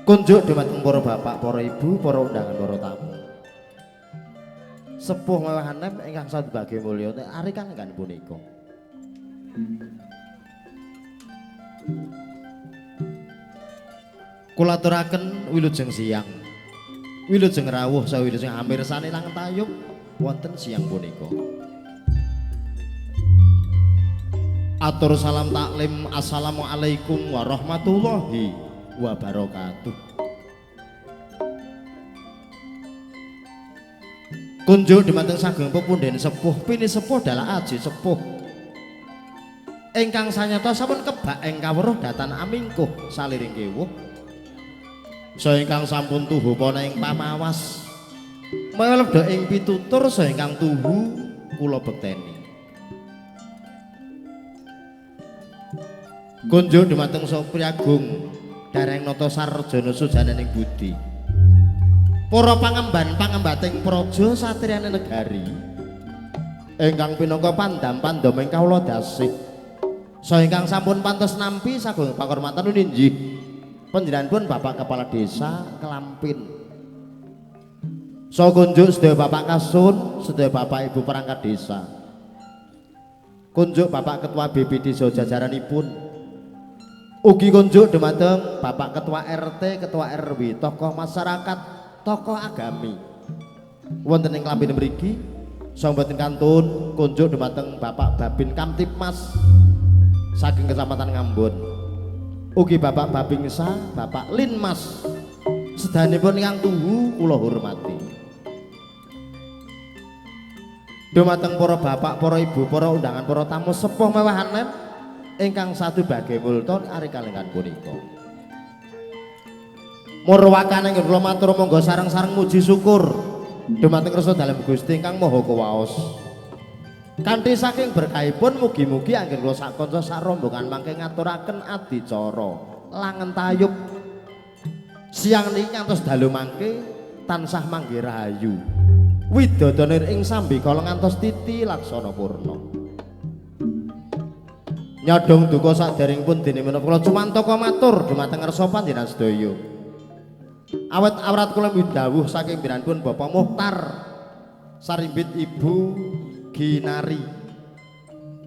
Kunjuk dumateng para bapak, para ibu, para undangan, para tamu. Sepuh mewah nem ingkang sadubage mulya arikan ingkang punika. Kula aturaken wilujeng siang. Wilujeng rawuh saha wilujeng amirsani lang tayub wonten siang punika. Atur salam taklim, assalamualaikum warahmatullahi wabarakatuh. Kunjuk dumateng sagung pepundhen sepuh, pini sepuh dalah aji sepuh. Ingkang sanyata sampun kebak ing kawruh datan amingkuh saliring kewuh. Saha ingkang sampun tuhu pana ing pamawas. Melebda ing pitutur saha ingkang tuhu kula bekteni. Kunjuk dumateng Sopriagung dereng nata sarjana sujananing budi. Para pangemban pangembating praja satriyane negari ingkang pinangka pandam pandama ing kawula dasih. Saha ingkang sampun pantes nampi sagung pakurmatan injih panjenenganipun Bapak Kepala Desa Klampin. Saha kunjuk sedaya Bapak Kasun, sedaya Bapak Ibu perangkat desa. Kunjuk Bapak Ketua BPD jajaranipun. Ugi kunjuk dumateng Bapak Ketua RT, Ketua RW, tokoh masyarakat, tokoh agami. Wonten ing Klampin mriki, saha mboten kantun kunjuk dumateng Bapak Babin Kamtibmas saking Kecamatan Ngambon. Ugi Bapak Babinsa, Bapak Linmas, sedanipun ingkang tuhu kula hormati. Dumateng para bapak, para ibu, para undangan, para tamu sepuh mewah nem ingkang satu bage multa arikalenggan punika. Murwakane ingkang kula matur monggo sareng-sareng muji syukur dumateng kersa dalem Gusti ingkang Maha Kuwaos. Kanthi saking berkahipun mugi-mugi anggen kula sak kanca sak rombongan mangke ngaturaken adicara langen tayub siang niki ngantos dalu mangke tansah manggi rahayu. Widodone ing sambikala ngantos titi laksana purna. Nyadong duka saderengipun dene menapa kula cumantaka matur dumateng ngarsa panjenengan sedaya. Awet awrat kula midhawuh saking pimpinan Bapak Muhtar sarimbit Ibu Ginari.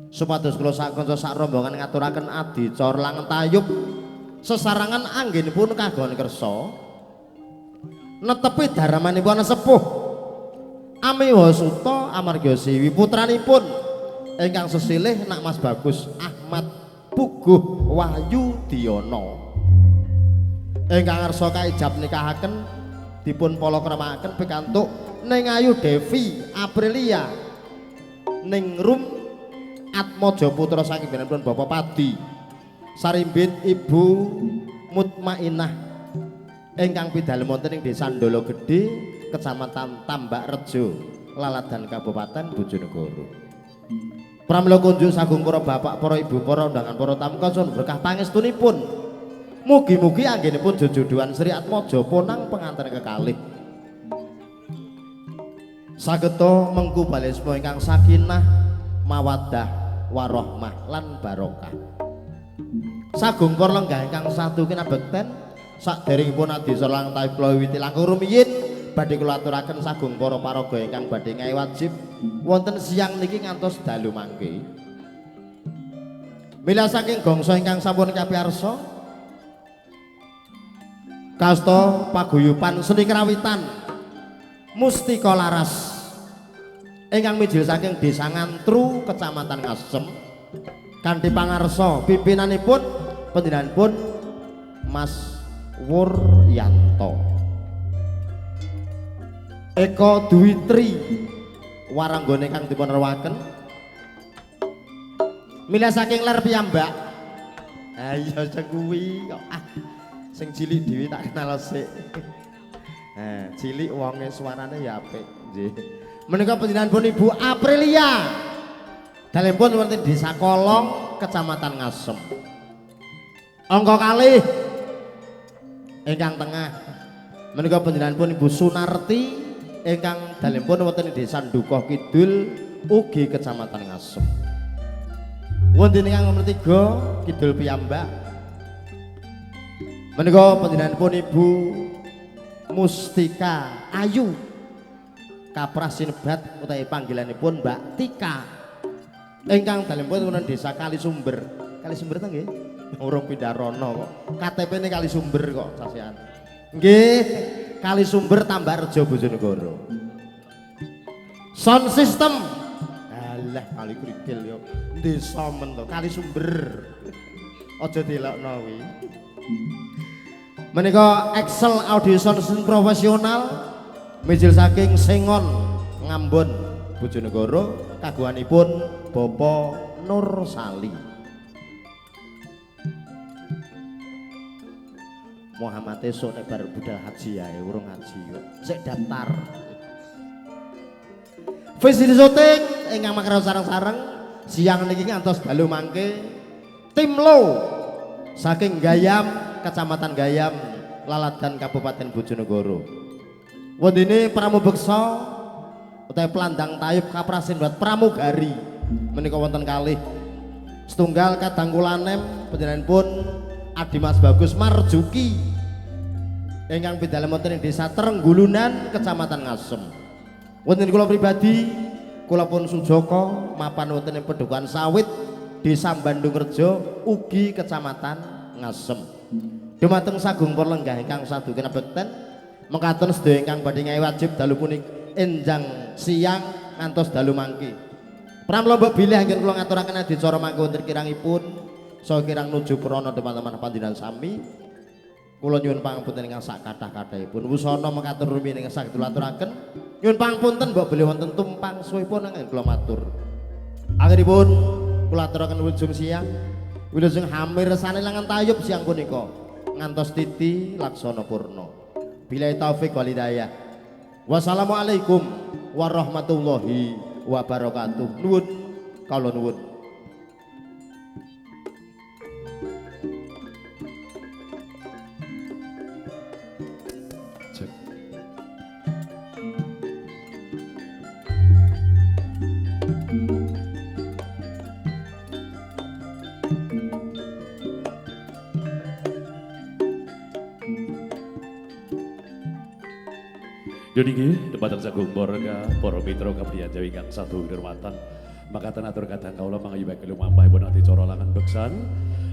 Supados kula sak kanca sak rombongan ngaturaken adicara langen tayub sesarangan anggenipun kagon kersa netepi dharmanipun sepuh amiwa suta amarga siwi putranipun ingkang sesilih Nak Mas Bagus Ahmad Puguh Wahyu Diono ingkang ngarsa kaijab nikahaken dipun palakramaken pikantuk Ning Ayu Devi Aprilia Ningrum Atmaja putra saking pimpinan Bapak Padi sarimbit Ibu Mutmainah ingkang pidalem wonten ing Desa Ndolo Gedhe Kecamatan Tambak Rejo Laladan Kabupaten Bojonegoro. Pramila kunjuk sagung para bapak, para ibu, para undangan, para tamu kasuwun berkah pangestunipun. Mugi-mugi anggenipun jojodohan Sri Atmaja ponang penganten kekalih. Sageta mengku balisma ingkang sakinah, mawaddah, warahmah lan barokah. Sagung para lenggah ingkang satu kinabekten saderengipun adisa lang taib kula wiwiti langkung rumiyin badhe kula aturaken sagung para paraga ingkang badhe ngae wajib wonten siang niki ngantos dalu mangke. Mila saking gongso ingkang sampun kapiarsa kasta paguyuban seni krawitan Mustika Laras ingkang mijil saking Desa Ngantru Kecamatan Ngasem kanthi pangarsa pimpinanipun panjenenganipun Mas Wuryanto Eko Dwitri waranggone ingkang dipun rewaken mila saking ler piyambak. Ha iya sing kuwi kok ah sing cilik dhewe tak kenal sik. Cilik wonge suarane ya apik nggih. Menika panjenenganipun Ibu Aprilia dalemipun wonten Desa Kolong Kecamatan Ngasem. Angka kalih ingkang tengah menika panjenenganipun Ibu Sunarti ingkang dalemipun wonten Desa Dukuh Kidul ugi Kecamatan Ngasem. Wonten ingkang nomor 3 kidul piyambak. Menika panjenenganipun Ibu Mustika Ayu kaprah sinebat utawi panggilanipun Mbak Tika ingkang dalemipun wonten Desa Kalisumber. Kalisumber ta nggih? Urung pindah rono kok. KTP-ne Kalisumber kok sasian. Nggih, Kalisumber Tambakrejo Bojonegoro. Sound system. Alah kali krikil yo. Desa men to Kalisumber. Aja dilokno kuwi. Menika Excel Audio Sound System profesional mijil saking Sengon Ngambon Bojonegoro kagunganipun Bapak Nur Sali. Muhammad esuk nek bar budal haji ae urung haji kok. Sik daftar. Visi syuting ingkang makarya sareng-sareng siang niki ngantos dalu mangke tim Lo saking Gayam, Kecamatan Gayam, Laladan, Kabupaten Bojonegoro. Wondene Pramubeksa utawi Plandang Tayub kaprasin buat pramugari menika wonten kalih setunggal kadang kulanem panjenenganipun Adimas Bagus Marjuki ingkang pidalem wonten ing Desa Trenggulunan, Kecamatan Ngasem. Wonten kula pribadi kula pun Sujoko mapan wonten ing Pedukuhan Sawit, Desa Bandungrejo, ugi Kecamatan Ngasem. Dumateng sagung perlenggah ingkang sadu kinabekten mekaten sedaya ingkang badhe ngayi wajib dalu punika enjang siang ngantos dalu mangke. Pramila mbok bilih anggen kula ngaturaken adicara mangke wonten kirangipun saha kirang nuju prana teman-teman panjenengan sami. Kula nyuwun pangapunten ingkang sak kathah-kathahipun. Wusana mekaten rumiyin ingkang saged kula aturaken. Nyuwun pangapunten mbok bilih wonten tumpang suwipun anggen kula matur. Akhiripun kula aturaken wilujeng siang, wilujeng hamir sane langan tayub siang punika ngantos titi laksana purna. Billahi taufik wal hidayah. Wassalamualaikum warahmatullahi wabarakatuh. Nuwun kula nuwun. Cek. Niki dumateng sagung warga para mitra kabriyan Jawi ingkang satu kinurmatan. Makaten atur kadang kawula mangayubake lumampahipun adicara langan beksan.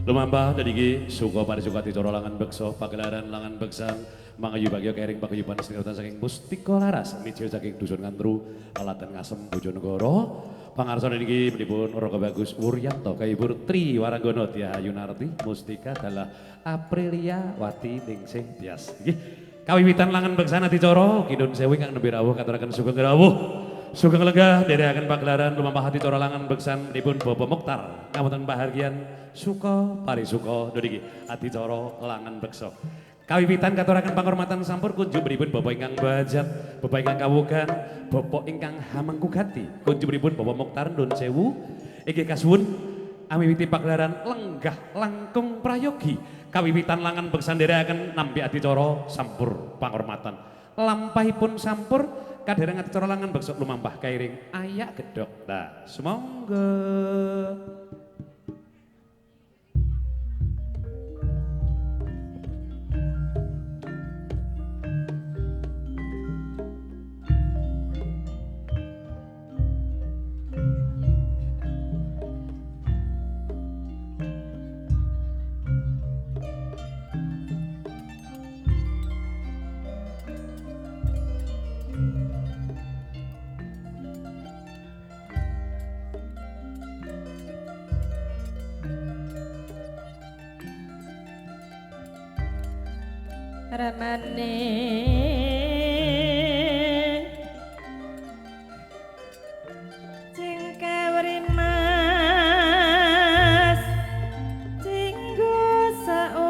Lumampah niki suka parisuka adicara langan beksa pagelaran langan beksan mangayubagya kering paguyuban sinartan saking Mustika Laras mijil saking dusun Ngantru Laladan Ngasem Bojonegoro. Pangarsane niki menipun Raka Bagus Wuryanto kaibur Tri Waranggono Dyah Yunarti Mustika dalah Aprilia Wati Ningsih Tias. Nggih. Kawiwitan langan beksan adicara kidun sewu ingkang nembe rawuh katuraken sugeng rawuh. Sugeng lenggah nderekaken pagelaran lumampah adicara langan beksan dipun Bapak Mokhtar ngapunten pahargyan suka parisuka niki adicara langan beksa. Kawiwitan katuraken panghormatan sampur kunjungipun Bapak ingkang bajat, Bapak ingkang kawugan, Bapak ingkang hamengku gati. Kunjungipun Bapak Mokhtar nun sewu inggih kasuwun amiwiti pagelaran lenggah langkung prayogi. Kawiwitan langan beksan nderekaken nampi adicara sampur panghormatan. Lampahipun sampur kadereng adicara langan beksa lumampah kairing ayak gedhog. Nah, sumangga. Ramane cingkawrimas cinggo saupama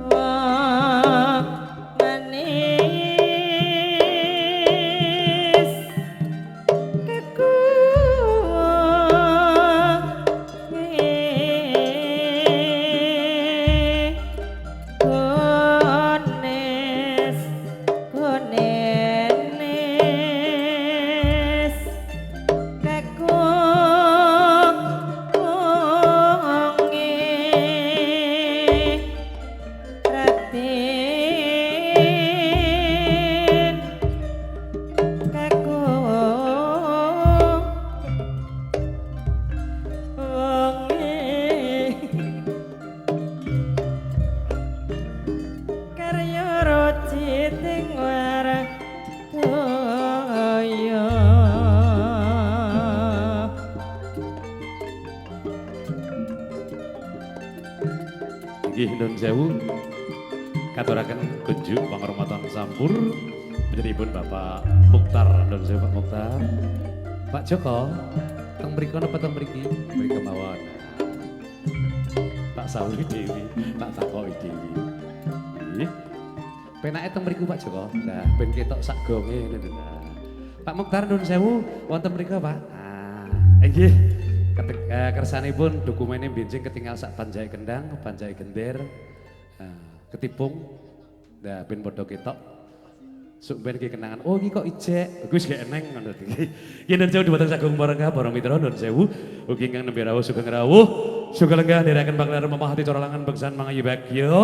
wa manis. Inggih nuwun sewu katuraken kunjuk panghormatan sampur panjenenganipun Bapak Mukhtar. Nuwun sewu Pak Mukhtar. Pak Joko, teng mriku napa teng mriki? Mriki mawon. Tak sauri dewi, tak takoki dewi. Nggih. Penake teng mriku Pak Joko. Nah, ben ketok sak gonge ngene lho. Pak Mukhtar nuwun sewu wonten mriku Pak. Ah, nggih. Kersanipun dokumene benjing ketinggal sak panjai kendang, panjai gender, ketipung. Nah, ben padha ketok. Sok ben ki kenangan. Oh, iki kok ijek. Kuwi wis gak eneng ngono iki. Yen nuwun sewu dhumateng sagung para para mitra nuwun sewu. Ugi ingkang nembe rawuh sugeng rawuh. Sugeng lenggah ndherekaken panglaran memahati cara langan beksan mangayu bagya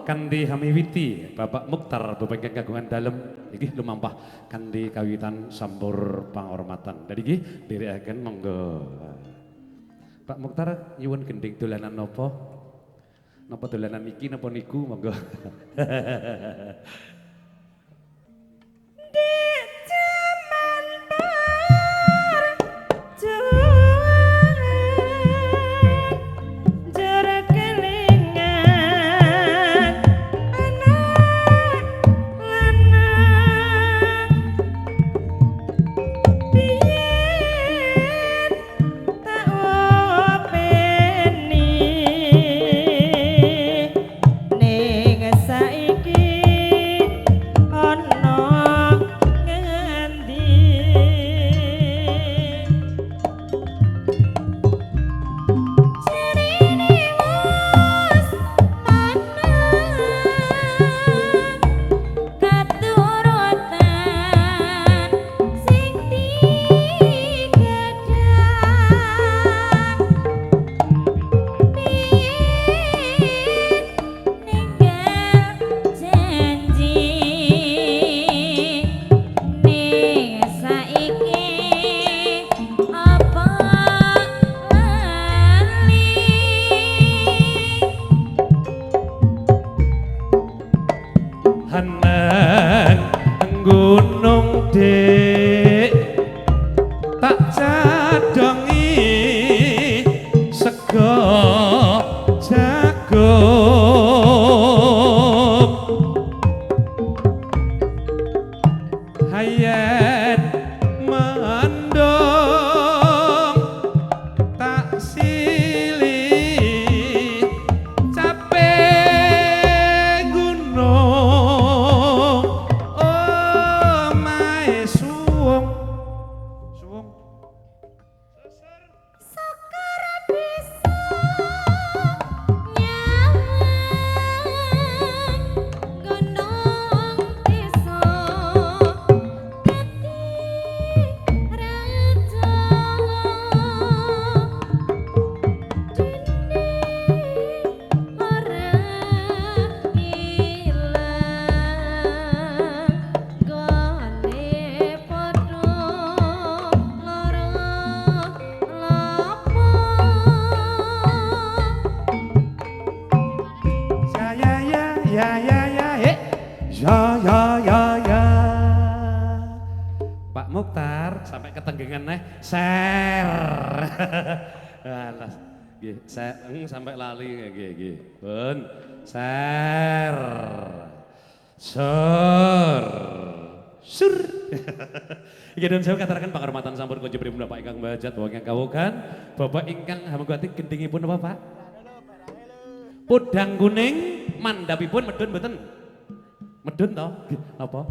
kanthi hamiwiti Bapak Mukhtar bapak ingkang kagungan dalem iki lumampah kanthi kawitan sampur panghormatan. Dadi iki nderekaken monggo. Pak Mukhtar nyuwun gending dolanan napa? Napa dolanan iki napa niku monggo. Sampai lali nggih nggih. Pun ser. Ser. Sur. Iki nuwun sewu kataraken panghormatan sampun kunjung Bapak ingkang mbajat bapak ingkang kawuhan, bapak ingkang hamengkuati gendingipun apa Pak? Podang kuning mandhapipun medhun mboten? Medhun to? Nggih, napa?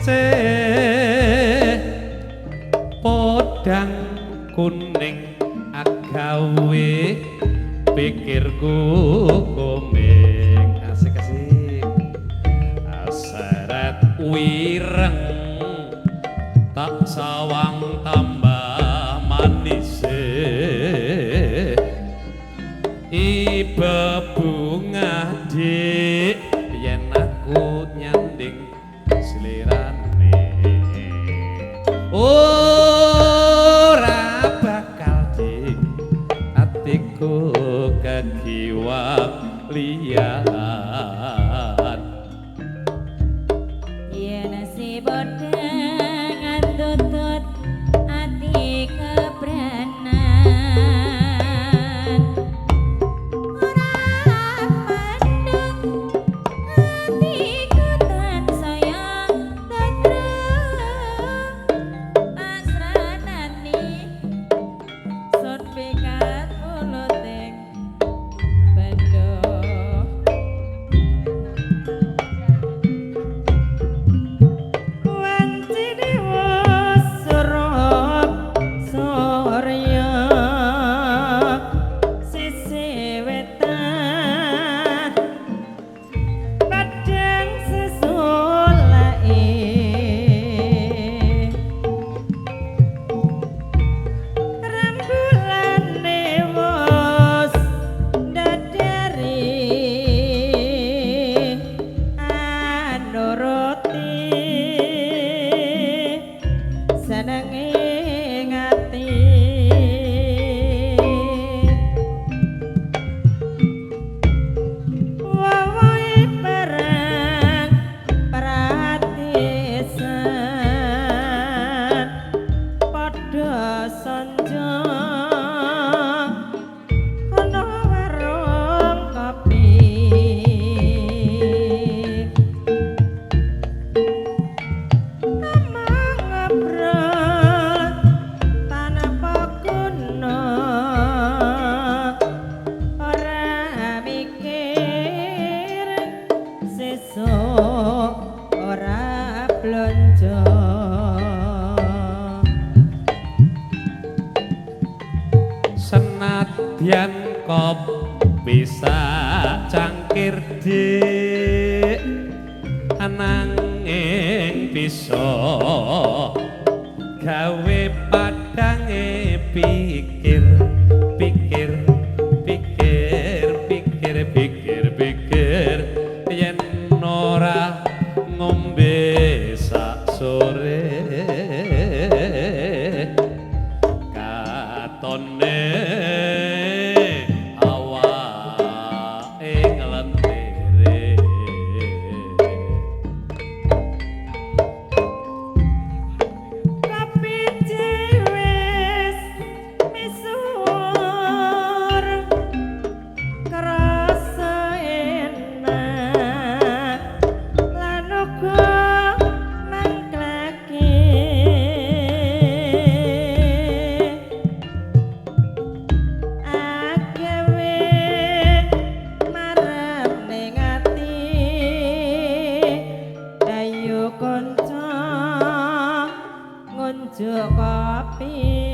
Kece podang kuning agawe pikirku komeng asik asik aseret wireng tak sawang tambah manis ibe bunga dik yen aku nyanding slirane ora bakal dik atiku kegiwang liyan yen si bodang tutut ati kebranan ora mandeng atiku tansaya tentrem pasranani sun pikat muluting bendo Wancine wis surup surya sisih wetan padhang sesulake rembulane wis ndadari anuruti senenge ngati wawahe perang pratisan padha sanja ana warung kopi Amang ngobrol tanpa guna ora mikir sesuk ora blonjo. Senadyan kopi sak cangkir dik ananging bisa gawe padange pikir pikir pikir pikir pikir pikir yen ora ngombe sak sore katone awake nglentere. Kopi wis misuwur krasa enak lan uga mangklake agawe marem ning ati ayo kanca ngunjuk kopi.